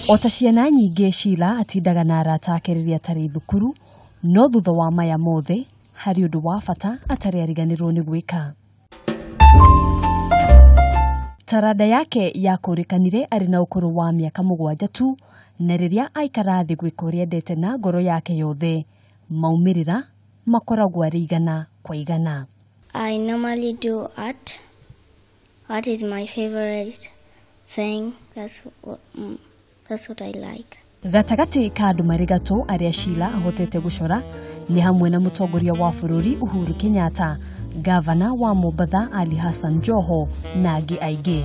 Ota ciana nyingĩ, Sheila atindaga na arata ake rĩrĩa atarĩ thukuru, no thutha wa maya mothe harĩ ũndũ wa bata atarĩ ariganĩrwo nĩ gwĩka. Taranda yake yakũrĩkanire arĩ na ũkũrũ wa mĩaka 7 tu, na rĩrĩa aikara thĩ gwĩka ũrĩa endete na ngoro yake yothe, maumĩrĩra makoragwo arĩ 100 kwa 100. I normally do art. Art is my favorite thing. That's what I like. Gatagatĩ ka andũ marĩ gatũ arĩa Sheila ahotete gũcora nĩ hamwe na mũtongoria wa bũrũri Uhuru Kenyatta, gavana wa Mombatha Ali Hassan Joho na angĩ aingĩ.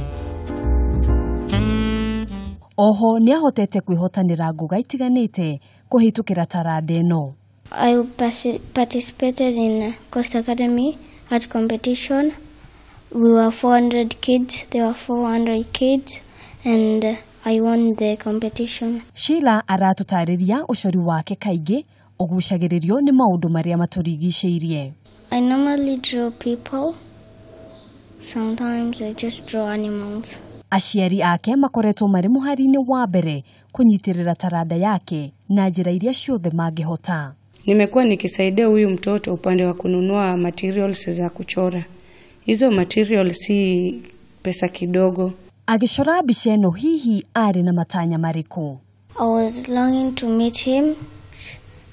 Oho nĩ ahotete kwĩhotanĩra ngũga itiganĩte kũhĩtũkĩra taranda ĩno. I participated in Coast Academy art competition. We were 400 kids. There were 400 kids and I won the competition. Sheila aratũtarĩria ũcori wake kaingĩ ũgucagĩrĩrio nĩ maũndũ marĩa matũrigicĩirie. I normally draw people. Sometimes I just draw animals. Aciari ake makoretwo marĩ mũhari-inĩ wa mbere kũnyitĩrĩra taranda yake na njĩra iria ciothe mangĩhota. Nimekuwa nikisaidia huyu mtoto upande wa kununua materials za kuchora. Hizo materials si pesa kidogo. Agĩcora mbica ĩno hihi arĩ na matanya marĩkũ? I was longing to meet him,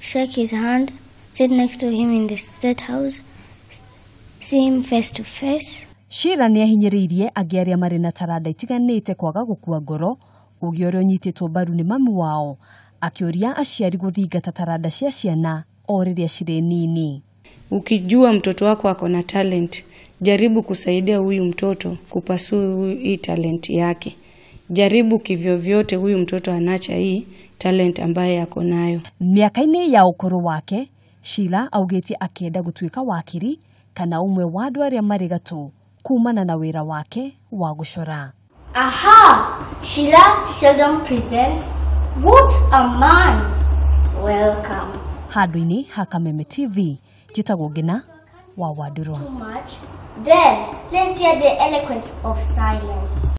shake his hand, sit next to him in the State House, see him face to face. Sheila nĩ ahinyĩrĩirie angĩ arĩa marĩ na taranda itiganĩte kwaga gũkua ngoro, ũgĩ ũrĩa ũnyitĩtwo mbaru nĩ mami wao, akĩũria aciari gũthingata taranda cia ciana o rĩrĩa cirĩ nini. Ukijua mtoto wako ako na talent, jaribu kusaidia huyu mtoto kupasua hii talent yake. Jaribu kivyovyote huyu mtoto anacha hii talent ambaye ako nayo. Mĩaka-inĩ ya ũkũrũ wake, Sheila augĩte akĩenda gũtuĩka wakiri kana ũmwe wa andũ arĩa marĩ gatũ kumana na wĩra wake wa gũcora. Aha! Sheila Sheldon presents What a Man! Welcome. Handũ-inĩ ha Kameme TV, njĩtagwo Ngina wa Wandũrwa. Too much. Then let's hear the eloquence of silence.